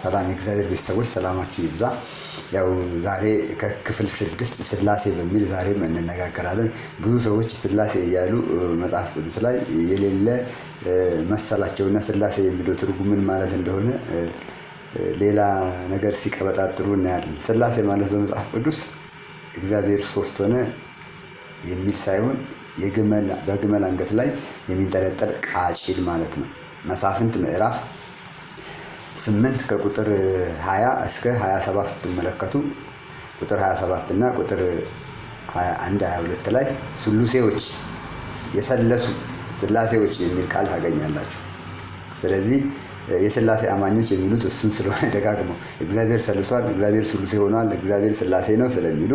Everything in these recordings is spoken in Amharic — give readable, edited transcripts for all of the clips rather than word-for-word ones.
ሰላም የእግዚአብሔር ቤተሰቦች ሰላማችሁ ይብዛ። ያው ዛሬ ከክፍል 6 ስላሴ በሚል ዛሬም እንነጋገራለን። ብዙ ሰዎች ስላሴ እያሉ መጽሐፍ ቅዱስ ላይ የሌለ መሰላቸውና ስላሴ የሚለው ትርጉም ምን ማለት እንደሆነ ሌላ ነገር ሲቀበጣጥሩ እናያለን። ስላሴ ማለት በመጽሐፍ ቅዱስ እግዚአብሔር ሶስት ሆነ የሚል ሳይሆን በግመል አንገት ላይ የሚንጠለጠል ቃጭል ማለት ነው። መሳፍንት ምዕራፍ 8 ከቁጥር 20 እስከ 27 ስትመለከቱ ቁጥር 27 እና ቁጥር 21 22 ላይ ስሉሴዎች የሰለሱ ስላሴዎች የሚል ቃል ታገኛላችሁ። ስለዚህ የስላሴ አማኞች የሚሉት እሱን ስለሆነ ደጋግመው እግዚአብሔር ሰልሷል፣ እግዚአብሔር ስሉሴ ሆኗል፣ እግዚአብሔር ስላሴ ነው ስለሚሉ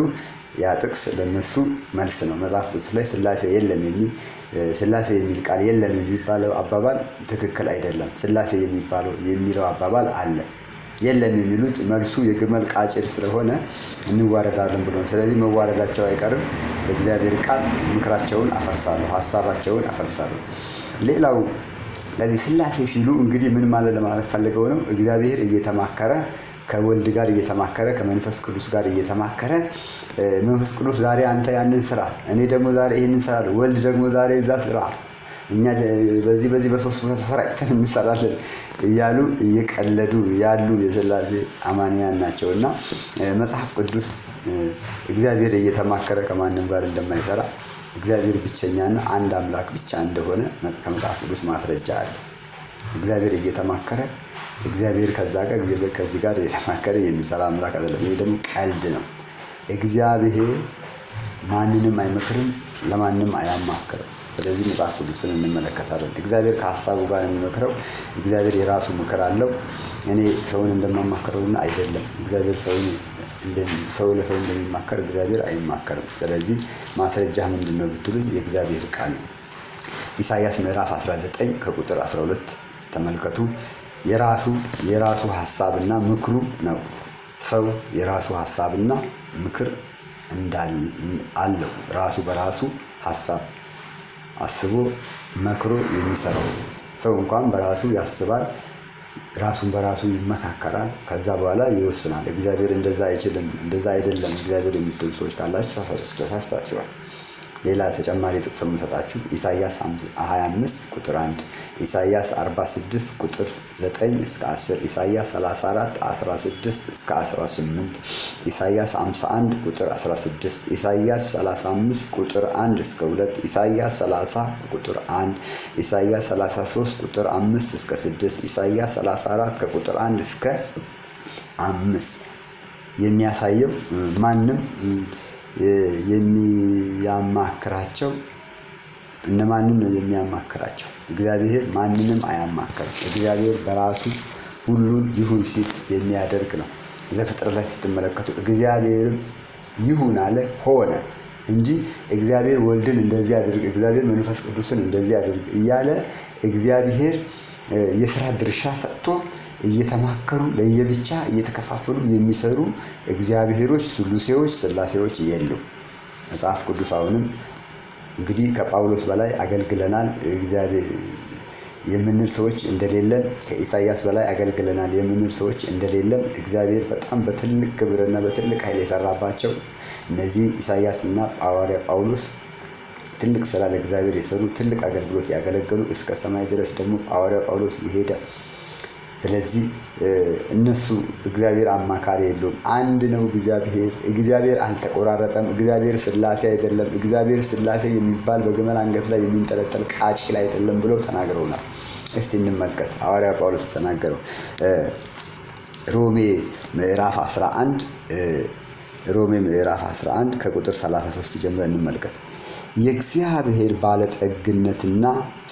ያ ጥቅስ ለነሱ መልስ ነው። መጽሐፍ ቅዱስ ላይ ስላሴ የለም የሚል ስላሴ የሚል ቃል የለም የሚባለው አባባል ትክክል አይደለም። ስላሴ የሚባለው የሚለው አባባል አለ። የለም የሚሉት መልሱ የግመል ቃጭል ስለሆነ እንዋረዳለን ብሎ ነው። ስለዚህ መዋረዳቸው አይቀርም። በእግዚአብሔር ቃል ምክራቸውን አፈርሳለሁ፣ ሀሳባቸውን አፈርሳለሁ። ሌላው ለዚህ ስላሴ ሲሉ እንግዲህ ምን ማለት ለማለት ፈልገው ነው? እግዚአብሔር እየተማከረ ከወልድ ጋር እየተማከረ ከመንፈስ ቅዱስ ጋር እየተማከረ መንፈስ ቅዱስ ዛሬ አንተ ያንን ስራ፣ እኔ ደግሞ ዛሬ ይህንን ስራ፣ ወልድ ደግሞ ዛሬ እዛ ስራ፣ እኛ በዚህ በዚህ በሶስት ቦታ ተሰራጭተን እንሰራለን እያሉ እየቀለዱ ያሉ የስላሴ አማንያን ናቸው። እና መጽሐፍ ቅዱስ እግዚአብሔር እየተማከረ ከማንም ጋር እንደማይሰራ እግዚአብሔር ብቸኛና አንድ አምላክ ብቻ እንደሆነ ከመጽሐፍ ቅዱስ ማስረጃ አለ። እግዚአብሔር እየተማከረ እግዚአብሔር ከዛ ጋር እግዚአብሔር ከዚህ ጋር እየተማከረ የሚሰራ አምላክ አይደለም። ይሄ ደግሞ ቀልድ ነው። እግዚአብሔር ማንንም አይመክርም፣ ለማንም አያማክርም። ስለዚህ መጽሐፍ ቅዱስን እንመለከታለን። እግዚአብሔር ከሀሳቡ ጋር ነው የሚመክረው። እግዚአብሔር የራሱ ምክር አለው። እኔ ሰውን እንደማማክረውና አይደለም። እግዚአብሔር ሰውን ሰው ለሰው እንደሚማከር እግዚአብሔር አይማከርም። ስለዚህ ማስረጃ ምንድን ነው ብትሉኝ የእግዚአብሔር ቃል ነው። ኢሳይያስ ምዕራፍ 19 ከቁጥር 12 ተመልከቱ። የራሱ ሀሳብና ምክሩ ነው። ሰው የራሱ ሀሳብና ምክር አለው። ራሱ በራሱ ሀሳብ አስቦ መክሮ የሚሰራው ሰው እንኳን በራሱ ያስባል፣ ራሱን በራሱ ይመካከራል፣ ከዛ በኋላ ይወስናል። እግዚአብሔር እንደዛ አይችልም፣ እንደዛ አይደለም እግዚአብሔር የምትሉ ሰዎች ካላችሁ ተሳስታችኋል። ሌላ ተጨማሪ ጥቅስ የምሰጣችሁ ኢሳይያስ 25 ቁጥር 1፣ ኢሳይያስ 46 ቁጥር 9 እስከ 10፣ ኢሳይያስ 34 16 እስከ 18፣ ኢሳይያስ 51 ቁጥር 16፣ ኢሳይያስ 35 ቁጥር 1 እስከ 2፣ ኢሳይያስ 30 ቁጥር 1፣ ኢሳይያስ 33 ቁጥር 5 እስከ 6፣ ኢሳይያስ 34 ከቁጥር 1 እስከ 5 የሚያሳየው ማንም የሚያማክራቸው እነማንን ነው የሚያማክራቸው? እግዚአብሔር ማንንም አያማክርም። እግዚአብሔር በራሱ ሁሉን ይሁን ሲል የሚያደርግ ነው። ዘፍጥረት ላይ ስትመለከቱ እግዚአብሔርም ይሁን አለ ሆነ እንጂ እግዚአብሔር ወልድን እንደዚህ አድርግ፣ እግዚአብሔር መንፈስ ቅዱስን እንደዚህ አድርግ እያለ እግዚአብሔር የስራ ድርሻ ሰጥቶ እየተማከሩ ለየብቻ እየተከፋፈሉ የሚሰሩ እግዚአብሔሮች ስሉሴዎች ስላሴዎች የሉም። መጽሐፍ ቅዱስ አሁንም እንግዲህ ከጳውሎስ በላይ አገልግለናል እግዚአብሔር የምንል ሰዎች እንደሌለን፣ ከኢሳይያስ በላይ አገልግለናል የምንል ሰዎች እንደሌለን፣ እግዚአብሔር በጣም በትልቅ ክብርና በትልቅ ኃይል የሰራባቸው እነዚህ ኢሳይያስና ሐዋርያ ጳውሎስ ትልቅ ስራ ለእግዚአብሔር የሰሩ ትልቅ አገልግሎት ያገለገሉ እስከ ሰማይ ድረስ ደግሞ ሐዋርያ ጳውሎስ የሄደ። ስለዚህ እነሱ እግዚአብሔር አማካሪ የለውም። አንድ ነው እግዚአብሔር። እግዚአብሔር አልተቆራረጠም። እግዚአብሔር ስላሴ አይደለም። እግዚአብሔር ስላሴ የሚባል በግመል አንገት ላይ የሚንጠለጠል ቃጭል አይደለም ብለው ተናግረውናል። እስቲ እንመልከት ሐዋርያ ጳውሎስ ተናገረው ሮሜ ምዕራፍ 11 ሮሜ ምዕራፍ 11 ከቁጥር 33 ጀምረን እንመልከት። የእግዚአብሔር ባለጠግነትና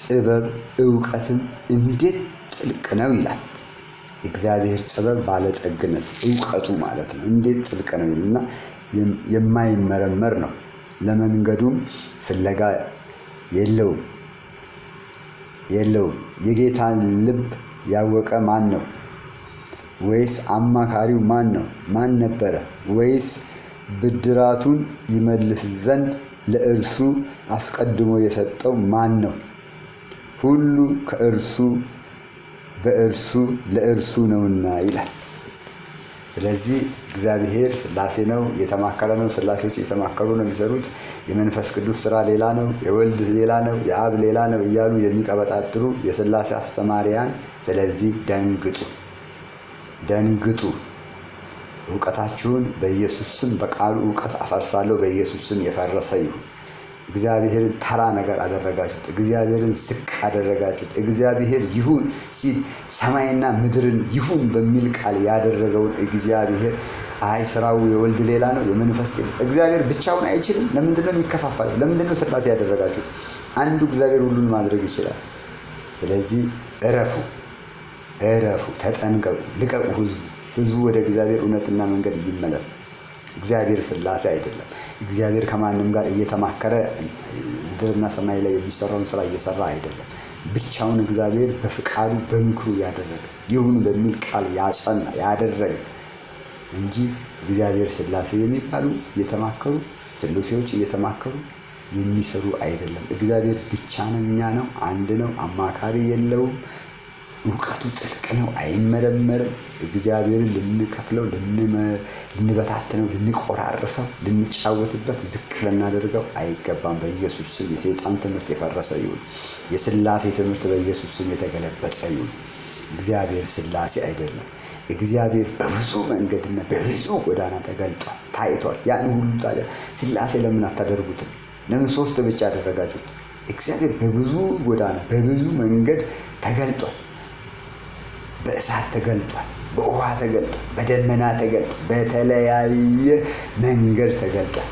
ጥበብ እውቀትም እንዴት ጥልቅ ነው ይላል። የእግዚአብሔር ጥበብ ባለጠግነት እውቀቱ ማለት ነው እንዴት ጥልቅ ነው ይልና የማይመረመር ነው፣ ለመንገዱም ፍለጋ የለውም። የጌታን ልብ ያወቀ ማን ነው? ወይስ አማካሪው ማን ነው? ማን ነበረ? ወይስ ብድራቱን ይመልስ ዘንድ ለእርሱ አስቀድሞ የሰጠው ማን ነው? ሁሉ ከእርሱ በእርሱ ለእርሱ ነውና ይላል። ስለዚህ እግዚአብሔር ስላሴ ነው፣ እየተማከረ ነው። ስላሴዎች እየተማከሩ ነው የሚሰሩት። የመንፈስ ቅዱስ ስራ ሌላ ነው፣ የወልድ ሌላ ነው፣ የአብ ሌላ ነው እያሉ የሚቀበጣጥሩ የስላሴ አስተማሪያን፣ ስለዚህ ደንግጡ፣ ደንግጡ። እውቀታችሁን በኢየሱስ ስም በቃሉ እውቀት አፈርሳለሁ። በኢየሱስ ስም የፈረሰ ይሁን። እግዚአብሔርን ተራ ነገር አደረጋችሁት። እግዚአብሔርን ዝቅ አደረጋችሁት። እግዚአብሔር ይሁን ሲል ሰማይና ምድርን ይሁን በሚል ቃል ያደረገውን እግዚአብሔር አይ ስራው የወልድ ሌላ ነው፣ የመንፈስ ቅዱስ እግዚአብሔር ብቻውን አይችልም። ለምንድን ነው የሚከፋፈለው? ለምንድን ነው ስላሴ ያደረጋችሁት? አንዱ እግዚአብሔር ሁሉን ማድረግ ይችላል። ስለዚህ እረፉ፣ እረፉ፣ ተጠንቀቁ፣ ልቀቁ። ህዝቡ ወደ እግዚአብሔር እውነትና መንገድ ይመለስ። እግዚአብሔር ስላሴ አይደለም። እግዚአብሔር ከማንም ጋር እየተማከረ ምድርና ሰማይ ላይ የሚሰራውን ስራ እየሰራ አይደለም። ብቻውን እግዚአብሔር በፍቃዱ በምክሩ ያደረገ፣ ይሁን በሚል ቃል ያጸና ያደረገ እንጂ እግዚአብሔር ስላሴ የሚባሉ እየተማከሩ፣ ስሉሴዎች እየተማከሩ የሚሰሩ አይደለም። እግዚአብሔር ብቸኛ ነው፣ አንድ ነው፣ አማካሪ የለውም። እውቀቱ ጥልቅ ነው፣ አይመረመርም። እግዚአብሔርን ልንከፍለው፣ ልንበታትነው፣ ልንቆራርሰው፣ ልንጫወትበት፣ ዝቅ ልናደርገው አይገባም። በኢየሱስ ስም የሰይጣን ትምህርት የፈረሰ ይሁን። የስላሴ ትምህርት በኢየሱስ ስም የተገለበጠ ይሁን። እግዚአብሔር ስላሴ አይደለም። እግዚአብሔር በብዙ መንገድና በብዙ ጎዳና ተገልጧል፣ ታይቷል። ያን ሁሉ ታዲያ ስላሴ ለምን አታደርጉትም? ለምን ሶስት ብቻ አደረጋችሁት? እግዚአብሔር በብዙ ጎዳና በብዙ መንገድ ተገልጧል። በእሳት ተገልጧል፣ በውሃ ተገልጧል፣ በደመና ተገልጧል፣ በተለያየ መንገድ ተገልጧል።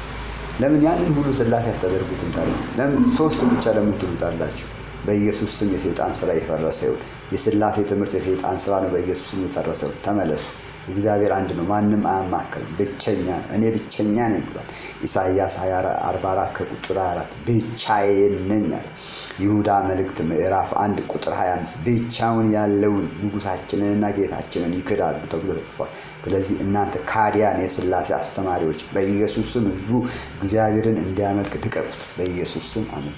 ለምን ያንን ሁሉ ስላሴ አታደርጉትም ታዲያ? ለምን ሶስት ብቻ ለምን ትሉታላችሁ? በኢየሱስ ስም የሰይጣን ስራ የፈረሰ ይሁን። የስላሴ ትምህርት የሰይጣን ስራ ነው። በኢየሱስ ስም የፈረሰ ይሁን። ተመለሱ። እግዚአብሔር አንድ ነው፣ ማንም አያማክርም፣ ብቸኛ ነው። እኔ ብቸኛ ነኝ ብሏል። ኢሳይያስ 44 ከቁጥር 24 ብቻዬን ነኝ አለ። ይሁዳ መልእክት ምዕራፍ 1 ቁጥር 25 ብቻውን ያለውን ንጉሳችንንና ጌታችንን ይክዳሉ ተብሎ ተጽፏል። ስለዚህ እናንተ ካዲያን የስላሴ አስተማሪዎች በኢየሱስ ስም ህዝቡ እግዚአብሔርን እንዲያመልክ ልቀቁት። በኢየሱስ ስም አሜን።